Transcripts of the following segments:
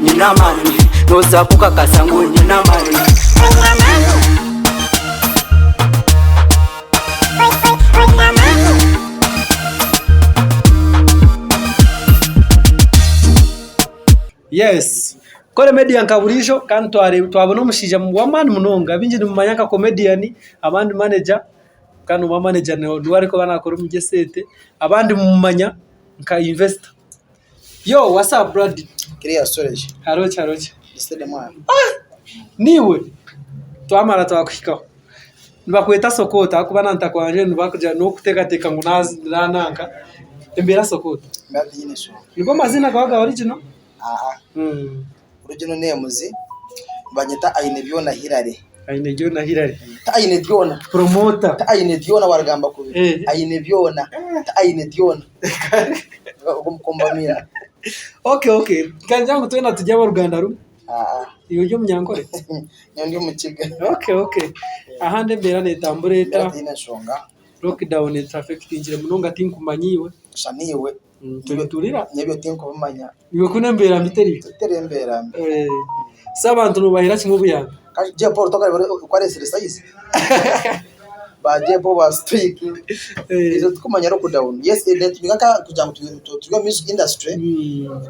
Nyine amaani Noza kukakasa ngu nyine amaani Yes Kore media nka buriijo kandi twabona omushaija w'amaani munonga abaingi nimumanya nka comedian abandi manager kandi owa manager niwe arikuba nakora omuri esente abandi mumumanya nka investor. Yo what's up brother? Kiriya storage. Hariho ki hariho ki? Steady mwana. Niiwe twamara twakuhikaho. Nibakweta Sokota ahakuba na ntakwanje nibakugira n'okuteekateeka ngu nananka. Embeera Sokota. Embeera tihaine nshonga. Nigo amazina gaawe aga original? Aa. Original names nibanyeta Ainebyona Hillary. Ainebyona Hillary. Ti Ainebyona. Promoter. Ti Ainebyona warugamba kubi. Ainebyona. Ti Ainebyona. Ogwo mukombamiina. Okay okay. Nkagira ngu twena turi ab'oruganda rumwe. Aa. Iwe ori Omunyankore? Nyowe ndi Omukiga. Okay okay. Ahandi embeera netambura eta? Embeera tihaine nshonga. Lockdown etuaffectingire munonga tinkumanya iwe. Shana iwe. Nituturira. Nyowe ebyo tinkubimanya. Iwe kunu embeera mbi teriyo? Teri embeera mbi. So abantu nobahera kimwe obuyambi? Kandi J Paul tokareebire oku areetsire sayizi? Ba J Paul ba Stoic itwe titukumanya lockdown. Yes netumiga nka kugira ngu turi omu music industry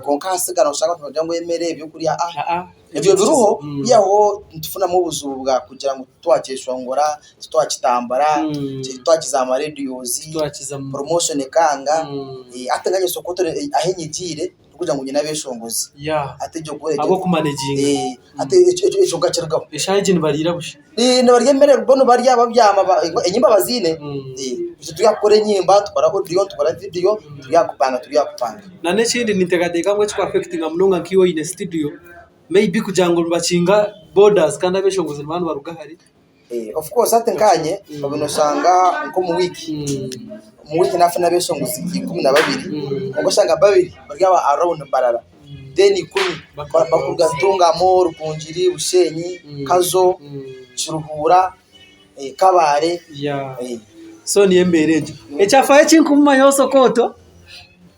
kwonka ahasigara noshanga nibagira ngu emere, ebyokurya Ebyo biriho kwihaho nitufunamu obuzibu bwa kugira ngu titwakyeshongora, titwakitambura, titwakiza aha marediyozi, promotion ekanga, hati nkanye Sokoto ahu nyigiire tikugira ngu nyine abeshongozi hati ekyo nkakirugaho. Nibarya emere bo nibarya babyama enyimba baziine, itwe turi aha kukora enyimba, tukora odiyo, tukora vidiyo, turi aha kupanga turi aha kupanga. N'ekindi ninteekateeka ngu ekikuaffectinga munonga nk'iwe oine situdiyo maybe kugira ngu nibakinga bodazi kandi abeshongozi nibaba nibaruga hare. Of course hati nkanye obu noshanga nk'omu wiiki, omu wiiki nafuna abeshongozi nka 12 kwonka oshanga babiri bari aba around Mbarara then ikumi bakuruga Ntungamo, Rukungiri, Bushenyi, Kazo, Kiruhura, Kabale. So niyo embeera egyo. Ekyafaayo eki nkumumanyaho Sokoto,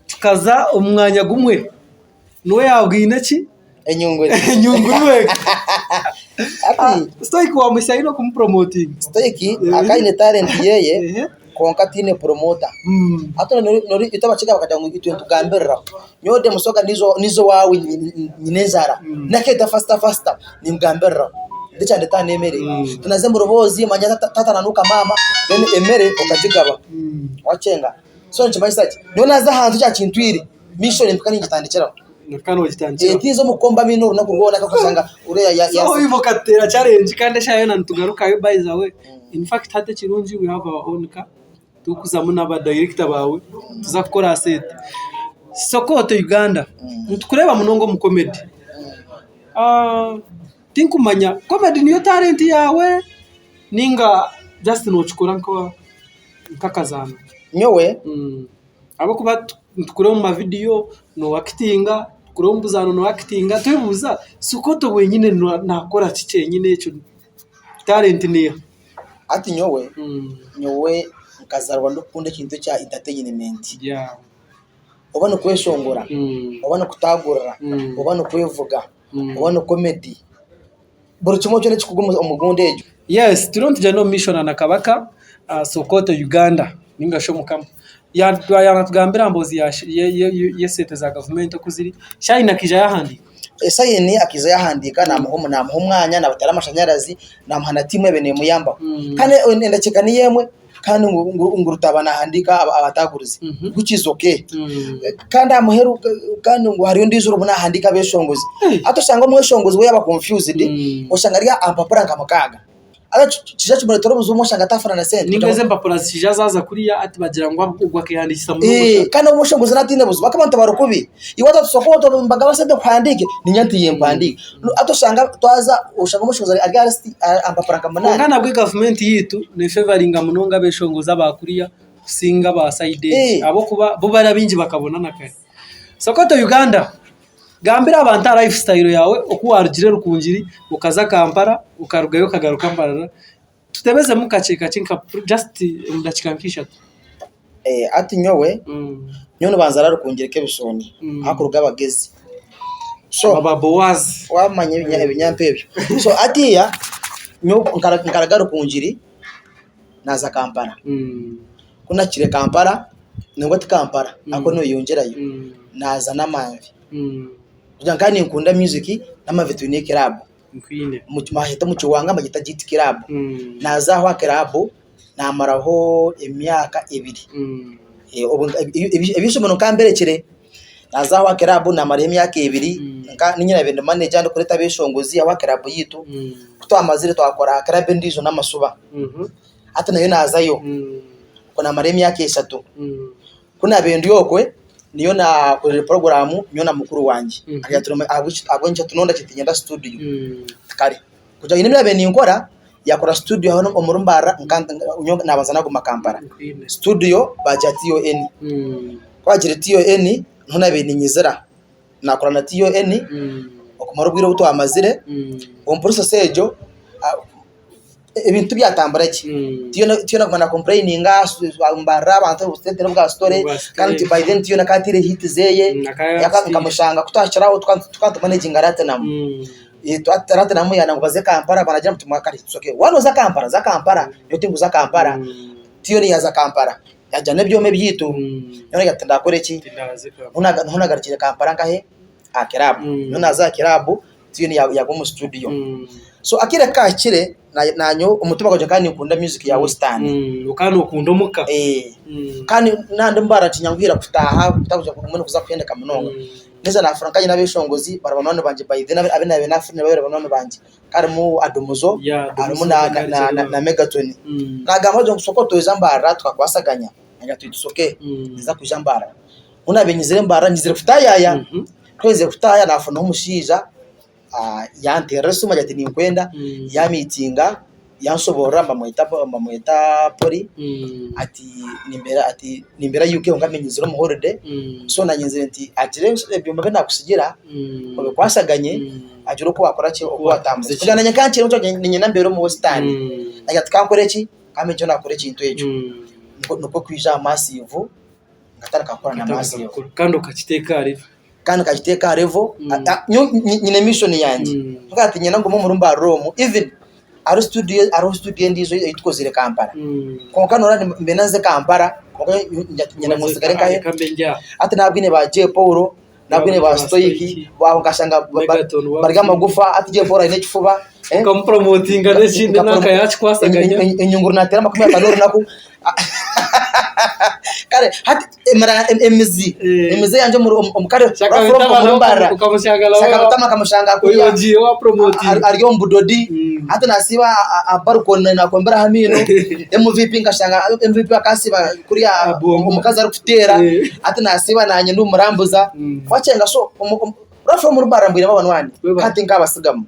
tukaza omu mwanya gumwe. Niwe yaabwine ki? Enyunguri. Enyunguri wenka. Hati Stoic wamuhitsya haihi n'okumupromotinga. Stoic akaba aine talent yeye kwonka tihaine promoter. Hati itwe abakiga bakagira ngu itwe nitugambirira. Nyowe Demusoga niiza owaawe nyine enjara nakeeta faster faster nimugambirira ndikyandeta n'emere. Tunaze omu ruboozi manya taata nanuuka maama then emere okagigaba wakyenga. So nikimanyisa ki? Nyowe naaza ahantu ekyakintwire. Mission mpaka ningitandikiraho. Mpaka nogitandikiraho. Eh, tinza omu kukomba miino orunaku rwona akashanga uriya ya So oive okatuteera challenge kandi eshaaha yoona nitugarukayo by the way. In fact hati ekirungi we have our own car turikuzamu n'aba director baawe tuza kukora aha seeti. Sokoto Uganda nitukureeba munonga omu comedy. Tinkumanya comedy niyo talent yaawe ninga just nokikora nk'akazaano? Nyowe. Ahabw'okuba nitukureeba omu mavidiyo noowakitinga, tukureeba omu buzaano noowakitinga, twebuuza Sokoto wenyine naakora ki kyenyine ekyo, talenti neeha? Hati nyowe, nyowe nkazaarwa ndikukunda ekintu ekya entertainment. Oba nikweshongora, oba nikutaagurira, oba nikwevuga, oba ni comedy, buri kimwe kyona ekirikugwa omu gundi egyo. Yes turiyo nitugyenda omu maisho na Kabaka Sokoto Uganda ninga shi Omukama. Yaatugambira aha mboozi y'esente za gavumenti oku ziri. Shayini akaija yaahandiika. Shayini akaija yaahandiika naamuha omwanya naabateera amashanyarazi naamuha na tiimu ebaire neemuyambaho. Kandi endakiika niyo emwe kandi ngu Rutaaba naahandiika abataagurize which is okay. Kandi aha muheru kandi ngu hariyo ondiijo orimu naahandiika abeeshongozi. Hati oshanga omweshongozi we yaaba confused oshanga ari aha mpapura nka mukaaga. Haza kiija kimureetera obuzibu obumwe oshanga ataafuna na sente. Ninga ezo empapura ziija zaaza kuriya hati bagira ngu ogwo akeehandiikisa muno. Kandi omweshongozi naaba ataine buzibu ahabw'okuba abantu bari kubi. Iwe waza oti Sokoto nibagaba sente nkuhandiike niinyenda nti mpandiike. Hati oshanga twaza oshanga omweshongozi ari aha mpapura nka munaana. Kwonka nabwe gavumenti yaitu nefevaringa munonga abeshongozi aba kuriya kusinga aba sayidi egi ahabw'okuba bo bari abaingi bakabona na kare. Sokoto Uganda, gambira abantu aha life style yaawe oku waarugire Rukungiri okaza Kampala okarugayo okagaruka Mbarara, tutebezemu kakye kakye nka just omu dakiika nka ishatu. Hati nyowe, nyowe nibanzaara Rukungiri Kebisoni ahakuruga Abagezi. So Aba Boazi. Wamanya ebinyampa ebyo. So hatiiya nyowe nkaraga Rukungiri naaza Kampala. Ku naahikire Kampala, nangwa ti Kampala ahabw'okuba nooyeyongyerayo, naaza Namanve. Kugira nkaba ninkunda music, Namanve twine club. Bagyeta omu Kiwanga bagyeta Giti Club. Naaza aho aha club naamaraho emyaka ebiri. Eby'eishomero nkaba mbirekire, naaza aho aha club naamaraho emyaka ebiri, niinye naabaire ndi manager ndikureeta abeeshongozi aho aha club yaitu. Ku twamazire twakora club endiijo n'amasuba. Hati nayo naazayo, okwo naamarayo emyaka eshatu. Ku naabaire ndi okwe, niyo naakorire puroguraamu nyowe na mukuru wangye. Ahabw'enki tunonda ki tinyenda situdiyo? Kare kugira ngu haine ebi naabaire ninkora, yaakora situdiyo hanu omuri Mbarara nyowe naabanza naaguma Kampala. Situdiyo baagiha TON, ku baagihaire TON niho naabaire niinyizira. Naakora na TON okumara obwire obu twamazire, omu process egyo ebintu byatambura gye Tiyo naguma na complaininga mbarira abantu obusente n'obwa story kandi by then Tiyo akaba ataire hit zeye nkamushanga kutwahikire aho tukaba nitumaneginga Ratinam Ratinam yaaba ngu baze Kampala baragira ngu kare it's okay waaba nooza Kampala za Kampala nyowe tinkuza Kampala Tiyo yaaza Kampala yaagira n'ebyoma ebyaitu nyowe nagira tindakore ki niho nagarukire Kampala nkahe aha kiraabu nyowe naaza aha kiraabu Tiyo yaagwa omu situdiyo. So akaire ku kaahikire naanye omutima gwangye nkaba ninkunda music ya western. Okaba nookunda omuka. Kandi naaba ndi omu baara tinyanguhira kutaaha mbwenu kuza kuhendeka munonga. Naiza naafuna nkanye n'abeeshongozi bari banywani bangye by then abu naabaire naafuna babaire banywani bangye. Harimu Adumuzo, harimu na Megatoni. Naagamba ngu soka twija Mbarara tukakwasaganya, naagira ati it's okay ninza kwija Mbarara. Ku naabaire nyizire Mbarara nyizire kutaayaaya, ku naizire kutaaya naafunaho omushaija yanteerera esimu agira ati ninkwenda, yaamiitinga yanshoboorora bamweta Polly ati nimbeera UK kwonka mbe nyizire omu holiday so naanye nzire nti agire ebyoma ebi naakutsigira obikwasaganye agire oku waakora ki oku waatambuza kugira naanye nka niinyenda mbeere omu western nagira ati kankore ki kambe nikyo naakora ekintu ekyo nikwo kwija aha massive. Nkatandika kukora na massive. Kandi okakiteeka aha level. Kandi nkakiteeka aha level. Nyine mission yangye. Nkagira nti niinyenda ngume omuri Mbarara omu even hariho studio hariho studio endiijo ei tukozire Kampala. Kwonka noreeba mbe naza Kampala kwonka niinyenda ngu nsigare nkahe? Hati nabwine ba Jay Paul, nabwine ba Stoic, aho nkashanga bari amagufa hati Jay Paul aine ekifuba. Okamupromotinga n'ekindi nanka yakikwasaganya. Enyunguru nateera 50 orunaku. Kare hati emizi emizi yangye omu kare Mbarara. Shakabitama nkamushanga kuriya ari omu budodi hati nasiiba aha balcony nakomberaho amaino. MVP nkashanga MVP akasiiba kuriya omukazi arikuteera hati nasiiba nanye ndi kumurambuza wakyenga so Orafa omuri Mbarara mbwine abanywani kandi tinkabatsigamu.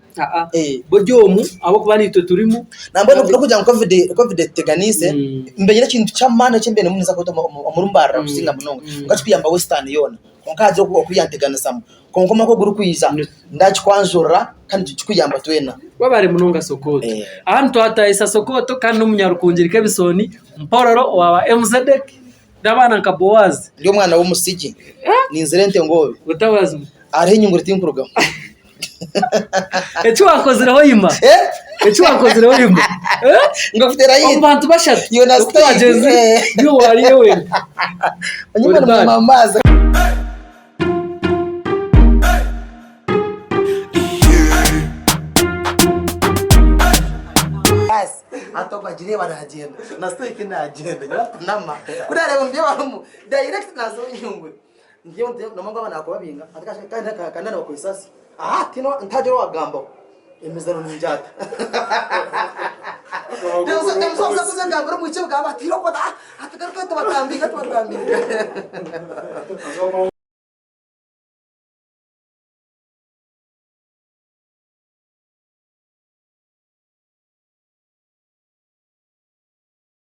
Buri omu ahabw'okuba naitwe turimu. Nambwenu n'okugira ngu covid etuteganiise, mbe nyine ekintu ky'amaani eki mbaire ninza kweta omuri Mbarara kusinga munonga kwonka kikuyamba Western yoona kwonka haagira oku yanteganisamu kwonka omwaka ogurikwija ndakikwanjurira kandi kikuyamba twena. Webare munonga Sokoto. Aha nitwatahisa Sokoto kandi n'omunyarukungiri Kebisoni Mpororo owa ba Mzedek n'abaana nka Boazi. Ndi omwana w'omusigi, ninzira ente ngoobe. Otabazibwa. Hariho enyunguru tinkurugamu. Eki wakozireho yima. Eki wakozireho yima. Ngu Omu bantu bashatu. Oku twagyenzire, niiwe wariyo wenka. Onyima nimwima mu maazi. Hati ogwo agireeba nagyenda na stoic nagyenda nyowe atunama ku nareeba omu barimu direct naza omu nyungu nomanya ngu aba nakubabinga kandi nabakozesa ki aha tihaine ntihagira owagambaho emizano ningyata gambira omwishiki bati garuka tubatambike tubatambike.